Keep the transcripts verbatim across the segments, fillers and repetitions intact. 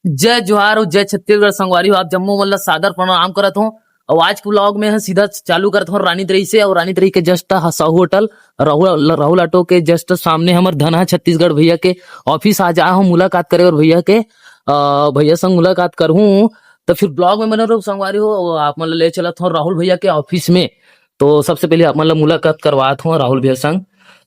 जय जोहार अउ जय छत्तीसगढ़ संगवारी हो, आप जम्मो मन ला सादर प्रणाम करत हों। अउ आज के vlog में ह सीधा चालू करत हों रानी तरी से, अउ रानी तरी के just Sahu hotel, Rahul, Rahul auto के just सामने हमर धनहा छत्तीसगढ़ भैया के office। आज आए हों मुलाकात करे अउ भैया के, अ, भैया संग मुलाकात करहूँ, त फिर vlog में बने रहो संगवारी हो। अउ आप मन ला ले चलत हों राहुल भैया के office में। तो सबसे पहले आप मन ला मुलाकात करवात हों राहुल भैया संग।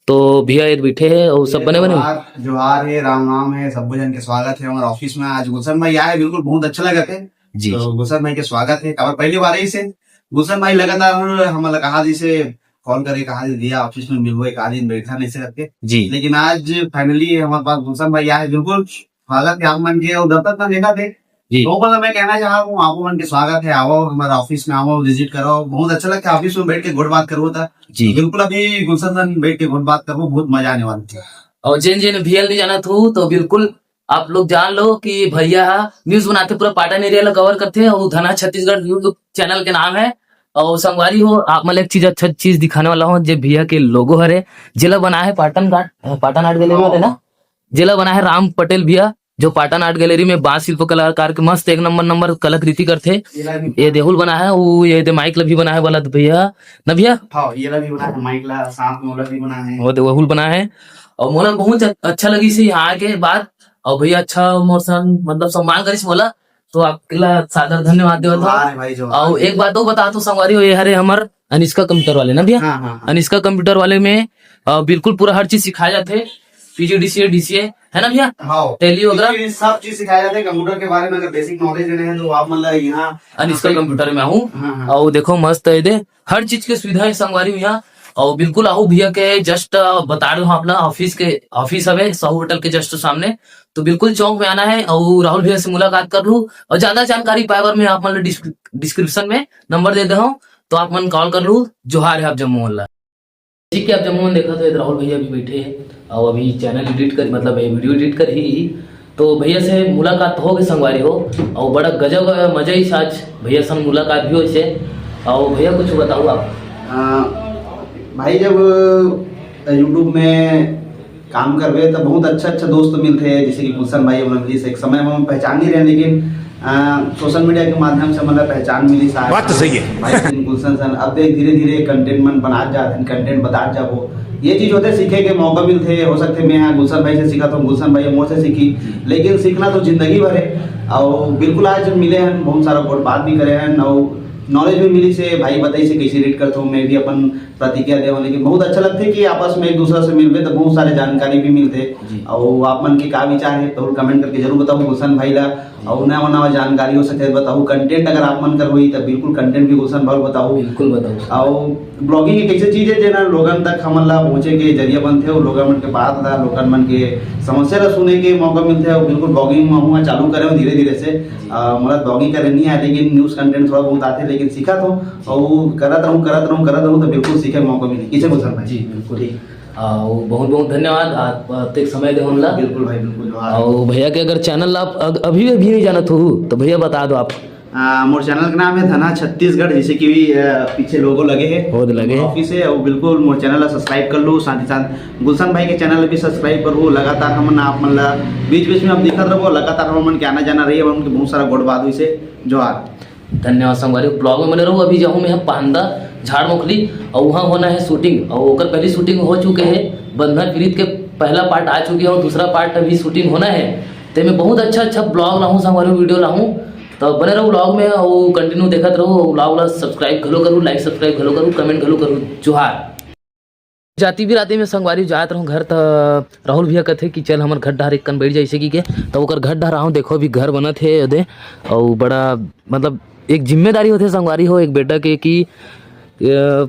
तो भैया ये बैठे हे अउ सब बने बने हो? जोहार, जोहार हे, राम राम हे, सब्बो झन के स्वागत हे हमर office में। आज गुलशन भाई आए, बिल्कुल बहुत अच्छा लगत हे। जी। तो गुलशन भाई के स्वागत हे। काबर पहली बार ही से गुलशन भाई लगातार हमन ला कहा जैसे call करे, कहा जैसे भैया office में मिलबो, एक आध दिन बैठा नहीं से करके। जी। लेकिन आज finally हमारे पास गुलशन भाई आए, बिल्कुल स्वागत हे आप मन के। अउ जब तक मैं देखा थे, जी। तो ओकर मैं कहना चाहत हूँ, आप मन के स्वागत हे, आवो हमर office में, आवो, visit करो, बहुत अच्छा लगता है office में बैठ के गोठ बात करबो त। जी। बिल्कुल, अभी गुलशन सन बैठ के गोठ बात करबो, बहुत मजा आने वाला है। अउ जेन जेन भैया नहीं जानत हो तो बिल्कुल आप लोग जान लो कि भैया ह news बनाथे, पूरा पाटन area ला cover करथे, अउ धनहा छत्तीसगढ़ YouTube channel के नाम हे। अउ संगवारी हो, आप मन ला एक चीज, अच्छा चीज दिखाने वाला हूँ, जे भैया के logo हरे, जेला बनाए हे Patan art, Patan art gallery वाले ना, जेला बनाए हे राम पटेल भैया, जो पाटन art gallery में बांस शिल्प कलाकार के मस्त एक नंबर नंबर कलाकृति करथे। ये देहुल बना है, वो ये दे माइक ला भी बना है वाला भैया, ना भैया? हाँ, ये ला भी बना है, माइक ला, साथ में ओला भी बना है। वो दे वहुल बना है, और मोला बहुत अच्छा लगी से यहाँ आके बात, और भैया अच्छा मोर संग मतलब सम्मान करिस मोला, तो आपके ला सादर धन्यवाद देवत हूँ। जोहार है भाई, जोहार। और एक बात और बता तो संगवारी हो, ये हरे हमर अनिष्का कंप्यूटर वाले ना भैया? हाँ, हाँ, हाँ। अनिष्का कंप्यूटर वाले में, अ, बिल्कुल पूरा हर चीज सिखाया जाथे, PGDCA, DCA, है ना भैया? हाँ। Tally वगैरह। ये सब चीज सिखाया जाता है। कंप्यूटर के बारे में अगर basic knowledge लेना है तो आप मतलब यहाँ अनिष्का कंप्यूटर में आहू। हाँ, हाँ। और देखो मस्त है दे, हर चीज के सुविधा है संगवारी हो यहाँ। और बिल्कुल आहू भैया के just, अ, बता रहे हो अपना office के, office हवे साहू होटल के just सामने, तो बिल्कुल चौक में आना है और राहुल भैया से मुलाकात कर लू। और ज्यादा जानकारी पाए बर मैं आप मन ला डिस्क्रिप्शन में नंबर दे दे हूँ, तो आप मन call कर लू। जोहार है आप जम्मो मन ला। ठीक है, आप जम्मो मन देखत हो, राहुल भैया भी बैठे हैं और अभी channel edit कर, मतलब ये video edit कर ही, तो भैया से मुलाकात हो गई संगवारी हो, और बड़ा गजब मजा ही आज भैया संग मुलाकात भी होइसे। और भैया कुछ बताओ आप। आ, भाई जब YouTube में काम करबे त बहुत अच्छा अच्छा दोस्त मिलथे, जैसे कि गुलशन भाई हमन मिलिस, एक समय में हम पहचान नहीं रहे, लेकिन आ, social media के माध्यम से मतलब पहचान मिली साहब। बात तो सही है। भाई सन, गुलशन सन, अब देख धीरे धीरे content मन बनात जात हन, content बनात जाबो। ये चीज होथे, सीखे के मौका मिलथे। हो सकथे मैं यहाँ गुलशन भाई से सीखत हूँ, गुलशन भाई मोर से सीखी, लेकिन सीखना तो जिंदगी भर है। और बिल्कुल आज मिले हैं, बहुत सारा गोठ बात भी करे हैं और knowledge भी मिली से भाई बताई से कैसे edit करता हूँ, मैं भी अपन प्रतिक्रिया देवं। लेकिन बहुत अच्छा लगथे कि आपस में एक दूसरा से मिलबे तो बहुत सारे जानकारी भी मिलथे। जी। और आप मन के का विचार है तो comment करके जरूर बताओ गुलशन भाई ला। और नवा नवा जानकारी हो सके बताओ, content अगर आप मन कर होई तो बिल्कुल content भी गुलशन भाई बताओ। बिल्कुल बताओ। और blogging एक ऐसे चीज है जेना लोगन तक हमन ला पहुंचे के जरिया बनथे और लोगन मन के बात ला, लोगन मन के समस्या ला सुने के मौका मिलथे। और बिल्कुल blogging में हुआ चालू करे हूँ धीरे धीरे से। जी। आ, मोला blogging करे नहीं आए लेकिन news content थोड़ा बहुत आथे, लेकिन सीखत हूँ और करत रहूँ, करत रहूँ, करत रहूँ तो बिल्कुल सीखे के मौका मिले। किसे गुलशन भाई? जी, बिल्कुल। ठीक। आ, वो बहुत बहुत धन्यवाद आप अतेक समय दे हमला। बिल्कुल भाई, बिल्कुल, जोहार। और भैया के अगर channel आप अग-, अभी अभी नहीं जानत हो तो भैया बता दो आप। आ, मोर channel का नाम है धनहा छत्तीसगढ़, जैसे कि भी, आ, पीछे logo लगे है, वो तो लगे है। Office है, और बिल्कुल मोर channel ला subscribe कर लो, साथ ही साथ गुलशन भाई के channel भी subscribe कर लो। लगातार हमन आप मन ला बीच बीच में आप दिखत रहो, लगातार हमन के आना जाना रही है, हमन के बहुत सारा गोठ बात हुई से। जोहार। धन्यवाद संगवारी, blog में बने रहू। अभी जाहूँ मैं पांदा झाड़ मोखली और वहाँ होना है shooting, और ओकर पहली shooting हो चुके है, बंधन प्रीत के पहला part आ चुके है और दूसरा part अभी shooting होना है। ते में बहुत अच्छा अच्छा blog लाहूँ संगवारी, video लाहूँ, तो बने रहू blog में और continue देखत रहू। Blog ला subscribe घलो करू, like subscribe घलो करू, comment घलो करू। जोहार। जाती भी राती में संगवारी जात रहूं घर, त राहुल भैया कथे कि चल हमर घर डहर एक कन बैठ जाइसे कि के, त ओकर घर डहर आहूं। देखो अभी घर बनत हे ओदे, अउ बड़ा मतलब एक जिम्मेदारी होथे संगवारी हो एक बेटा के कि, अ,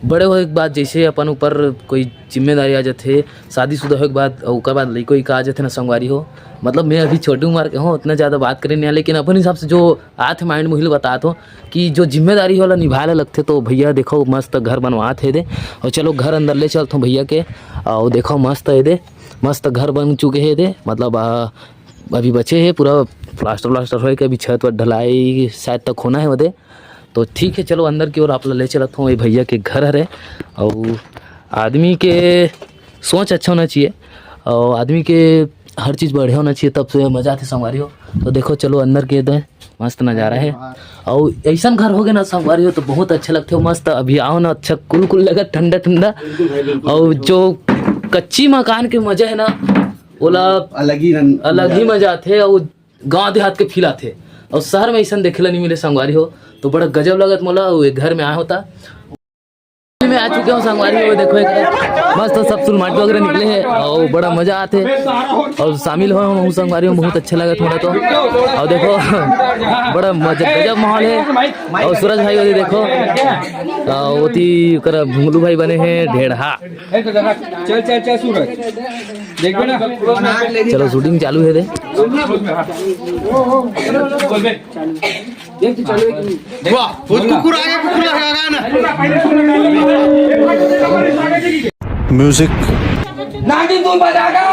बड़े होए के बाद जैसे अपन ऊपर कोई जिम्मेदारी आ जाथे, शादीशुदा होए के बाद, अउ ओकर बाद लइको इका आ जाथे ना संगवारी हो। मतलब मैं अभी छोटी उम्र के हूँ, उतना ज्यादा बात करे नहीं है, लेकिन अपन हिसाब से जो आथे mind में उही ल बतात हो कि जो जिम्मेदारी होला निभाए ला लगथे। तो भैया देखो मस्त घर बनवात हे दे, और चलो घर अंदर ले चलथो भैया के, और देखो मस्त हे दे, मस्त घर बन चुके हे दे, मतलब आ, अभी बचे हे पूरा plaster व्लास्टर होए के, अभी छत वत ढलाई शायद तक होना है ओदे। तो ठीक है, चलो अंदर की ओर आप ला ले चलत हूँ, ये भैया के घर हरे, और आदमी के सोच अच्छा होना चाहिए, और आदमी के हर चीज बढ़िया होना चाहिए, तब से मजा आथे संगवारी हो। तो देखो, चलो अंदर के दे, मस्त नजारा है। अउ ऐसन घर होगे ना संगवारी हो, तो बहुत अच्छा लगथे, मस्त। अभी आओ ना, अच्छा कुल कुल लगत, ठंडा ठंडा। अउ जो कच्ची मकान के मजा है ना, ओला अलग ही रंग, अलग ही मजा आथे। अउ गांव देहात के फील आथे। अउ शहर में ऐसन देखे ला नहीं मिले संगवारी हो, तो बड़ा गजब लगत मोला। अउ एक घर में आए होता, में आ चुके हो संगवारी हो, देखो एक मस्त सब सुरमाटी वगैरह निकले हैं और बड़ा मजा आथे। और शामिल हो हम संगवारी हो, बहुत अच्छा लगा थोड़ा तो। और देखो बड़ा मजा, गजब माहौल है। और सूरज भाई ओती देखो, आ, ओती ओकर भुंगलू भाई बने हैं ढेढ़ा। चल चल चल सूरज, देखबे ना। चलो शूटिंग चालू है दे। वाह, वो कुकुर आ गया, कुकुर लगा गाना। म्यूजिक। नागिन तू बजागा।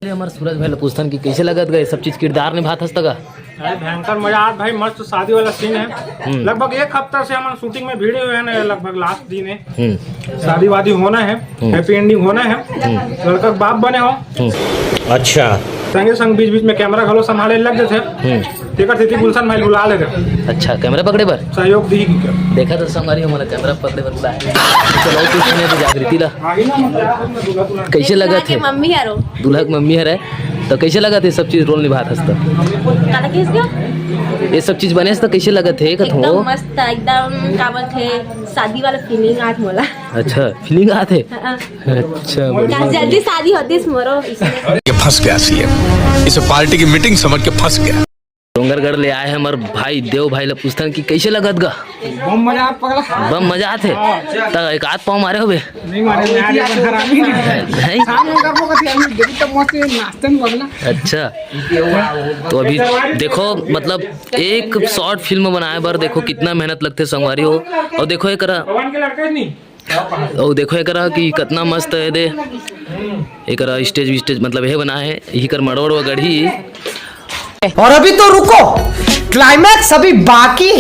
हमारे सूरज भाई ला पूछथन कि कैसे लगत गा सब चीज, किरदार निभात हस त गा? अरे भयंकर मजा आत भाई, मस्त शादी वाला सीन है। हम्म। लगभग एक हफ्ता से हम शूटिंग में भिड़े हुए हैं ना, लगभग लास्ट दिन है। हम्म। शादी वादी होना है, हम्म। हैप्पी एंडिंग होना है। हम्म। लड़का के बाप बने हो। हम्म। अच्छा। संगे संग बीच बीच में कैमरा घलो संभाले लग जाथे। हम्म। तेकर सेती गुलशन भाई बुला लेथे। अच्छा, कैमरा पकड़े बर? सहयोग दी की कर। देखा तो संगवारी हमारा कैमरा पकड़े बर बुलाए। चलो कुछ नहीं तो जागृति ला। आगे ना मतलब कैसे लगा थे? मम्मी हरो। दूल्हा के मम्मी हरे, तो कैसे लगा थे सब चीज रोल निभात हस तो? काला किस गया? ये सब चीज बने हस तो कैसे लगा थे कथो? एकदम मस्त, एकदम का बोलथे, शादी वाला फीलिंग आत मोला। अच्छा, फीलिंग आत है। हाँ। अच्छा, बढ़िया। जल्दी शादी होती इस मोरो इसमें। ये फंस गया सीएम, इसे पार्टी की मीटिंग समझ के फंस गया। डोंगरगढ़ ले आए हैं हमारे भाई देव भाई ला पूछथन कि कैसे लगत गा? बम मजा आत पगला। बम मजा आत है? हाँ। त एक आध पाँव मारे होबे? नहीं मारे, मैं आज अपन हरामी नहीं। नहीं? शाम में करबो कथी, अभी देखी तो मस्त नाचतन पगला। अच्छा, तो अभी देखो, मतलब एक शॉर्ट फिल्म बनाए बर देखो कितना मेहनत लगथे संगवारी हो। और देखो एकरा, भगवान के लड़का ही नहीं। और देखो एकरा कि कितना मस्त है दे, एकरा स्टेज विस्टेज मतलब हे बनाए है, यही कर मड़वा उड़वा गढ़ी। और अभी तो रुको, क्लाइमैक्स अभी बाकी